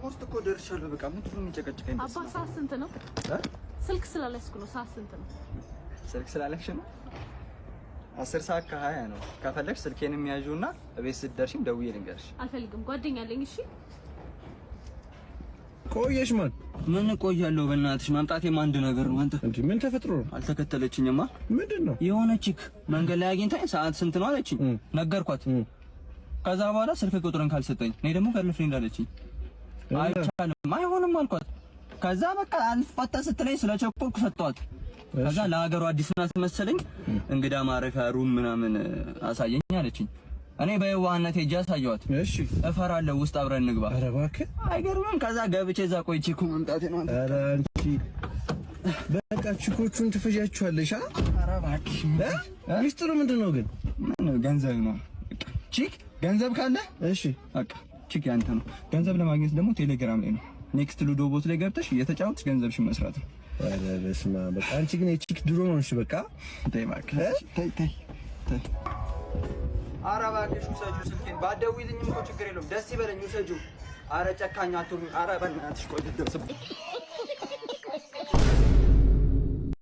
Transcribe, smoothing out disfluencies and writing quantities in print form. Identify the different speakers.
Speaker 1: Almost እኮ ደርሻለሁ። በቃ ምንድን ነው የሚጨቀጭቀኝ?
Speaker 2: አባ፣ ሰዓት ስንት ነው? ስልክ ስላለስኩ ነው። ሰዓት ስንት ነው?
Speaker 1: ስልክ ስላለሽ ነው። 10 ሰዓት ከ20 ነው። ከፈለግሽ ስልኬን የሚያዥውና እቤት ስትደርሺም ደውዬ ልንገርሽ።
Speaker 2: አልፈልግም፣ ጓደኛ አለኝ። እሺ።
Speaker 3: ቆየሽ ማን?
Speaker 1: ምን እቆያለሁ? በእናትሽ፣ መምጣቴም አንድ ነገር ነው። አንተ።
Speaker 3: እንዴ፣ ምን ተፈጥሮ ነው?
Speaker 1: አልተከተለችኝማ።
Speaker 3: ምንድን ነው?
Speaker 1: የሆነ chick መንገድ ላይ አግኝታኝ ሰዓት ስንት ነው አለችኝ። ነገርኳት። ከዛ በኋላ ስልክ ቁጥርን ካልሰጠኝ እኔ ደግሞ girlfriend አለችኝ። አይቻልም፣ አይሆንም አልኳት። ከዛ በቃ አልፋታ ስትለኝ ስለቸኮልኩ ሰጠኋት። ከዛ ለሀገሩ አዲስ ናት መሰለኝ፣ እንግዳ ማረፊያ room ምናምን አሳየኝ አለችኝ። እኔ በየዋህነት ሄጄ አሳየኋት። እፈራለሁ፣ ውስጥ አብረን እንግባ።
Speaker 3: ኧረ እባክህ።
Speaker 1: አይገርምም? ከዛ ገብቼ እዛ ቆይቼ እኮ መምጣቴ ነው። አንተ።
Speaker 3: ኧረ አንቺ በቃ chick ኦቹን ትፈጃችኋለሽ። አ?
Speaker 1: ኧረ እባክሽ።
Speaker 3: ሚስጥሩ ምንድን ነው ግን?
Speaker 1: ምን፣ ገንዘብ ነው። Chick ገንዘብ ካለ በቃ chick ያንተ ነው። ገንዘብ ለማግኘት ደግሞ ቴሌግራም ላይ ነው። Next ሉዶ bot ላይ ገብተሽ እየተጫወትሽ ገንዘብሽን መስራት ነው።
Speaker 3: ኧረ በስመ አብ። በቃ አንቺ ግን የ chick ድሮ ነው። እሺ በቃ።
Speaker 1: ተይ እባክሽ፣ ተይ ተይ ተይ። ኧረ እባክሽ ውሰጂው ስልኬን። ባትደውይልኝም እኮ ችግር የለውም። ደስ ይበለኝ፣ ውሰጂው። ኧረ ጨካኝ አትሁኚ። ኧረ በእናትሽ ቆይ ልደርስብሽ።